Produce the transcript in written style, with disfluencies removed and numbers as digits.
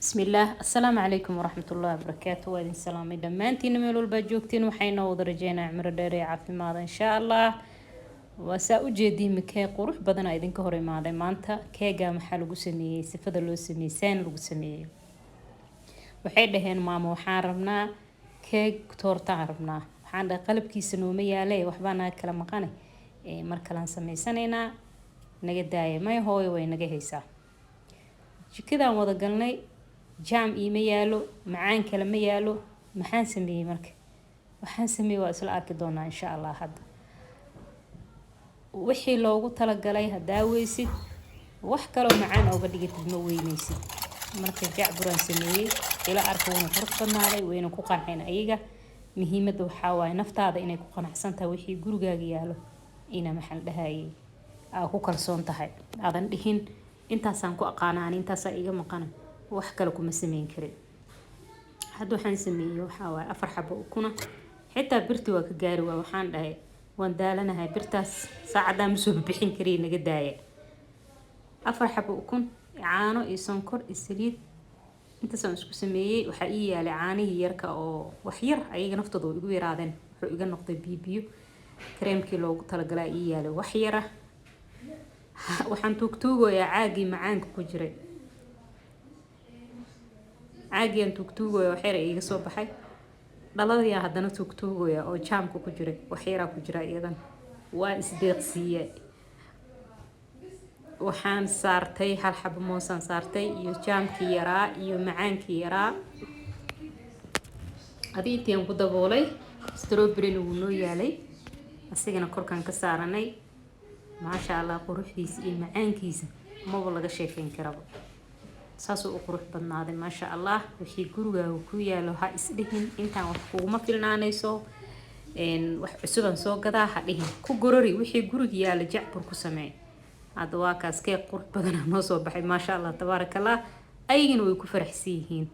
Bismillaah, assalaamu calaykum waraxmatullaahi wabarakaatu. Waa idin salaamay dhammaantiina meel walbaa joogtiin. Waxaynoo wada rajeynaa cimro dheer ee caafimaad, insha Allah. Waa saa ujeediin, keeg qurux badan aa idinka hor imaaday maanta. Keega maxaa lagu sameeyey? Sifada loo sameeyey, saan lagu sameeyey. Waxay dhaheen, "Maamo, waxaan rabnaa keeg toortaan rabnaa." Waxaan dhahay, "Qalabkiisa nooma yaale, waxbaa naga kala maqane, mar kalaan sameysanaynaa, naga daaya." "May hooyo, way naga haysaa." Jikadaan wada galnay. Jam iima yaalo, macaan kale ma yaalo. Maxaan sameeyey marka? Waxaan sameeyey waa isla arki doonaa, insha Allah. Hadda wixii loogu talagalay haddaa weysid, wax kaloo macaan ooga dhigatid ma weyneysid. Marka jacburaan sameeyey, ila arka. Wuuna qurux badnaaday, wayna ku qanceen ayaga. Muhiimadda waxaa waaye naftaada inay ku qanacsan tahay wixii gurigaaga yaalo, ina maxaa la dhahayay aa ku kalsoon tahay, aadan dhihin, "Intaasaan ku aqaana ani, intaasaa iga maqana, wax kale kuma sameyn karin." Hadda waxaan sameeyey waxaa waaye 4 xabo ukuna. Xitaa birti waa ka gaari waa. Waxaan dhahay, "Waan daalanahay, birtaas saacaddaa ma soo bixin kariya, naga daaya." 4 xabo ukun, caano iyo sonkor iyo saliid, intaasaan isku sameeyey. Waxaa ii yaalay caanihii yarka oo wax yar, ayaga naftooda way igu yaraadeen, wuxuu iga noqday biyo biyo. Kareemkii loogu talagalaa ii yaalay wax yara. Waxaan tuugtuugayaa caagii macaanka ku jiray. Caagiaan tuugtuugaya, wax yara iiga soo baxay. Dhaladiyaa haddana tuugtuugaya oo jamka ku jiray, wax yaraa ku jira iyadan. Waa isdeeqsiiye. Waxaan saartay hal xabo moosaan saartay iyo jamkii yaraa iyo macaankii yaraa. Adii intii ku daboolay. Strawberryna wuu noo yaalay, asigana korkaan ka saaranay. Maasha Allah, quruxdiisa iyo macaankiisa maba laga sheekeyn karaba, saasuu u qurux badnaaday, maasha Allah. Wixii gurigaaga ku yaalo ha isdhihin, "Intaan wax kuguma filnaanayso, wax cusubaan soo gadaa," ha dhihin. Ku gorori wixii guriga yaala, jacbur ku samee. Hadda waa kaas, keeg qurux badanaa noo soo baxay, maasha Allah, tabaaraka Allah. Ayagana way ku faraxsan yihiin.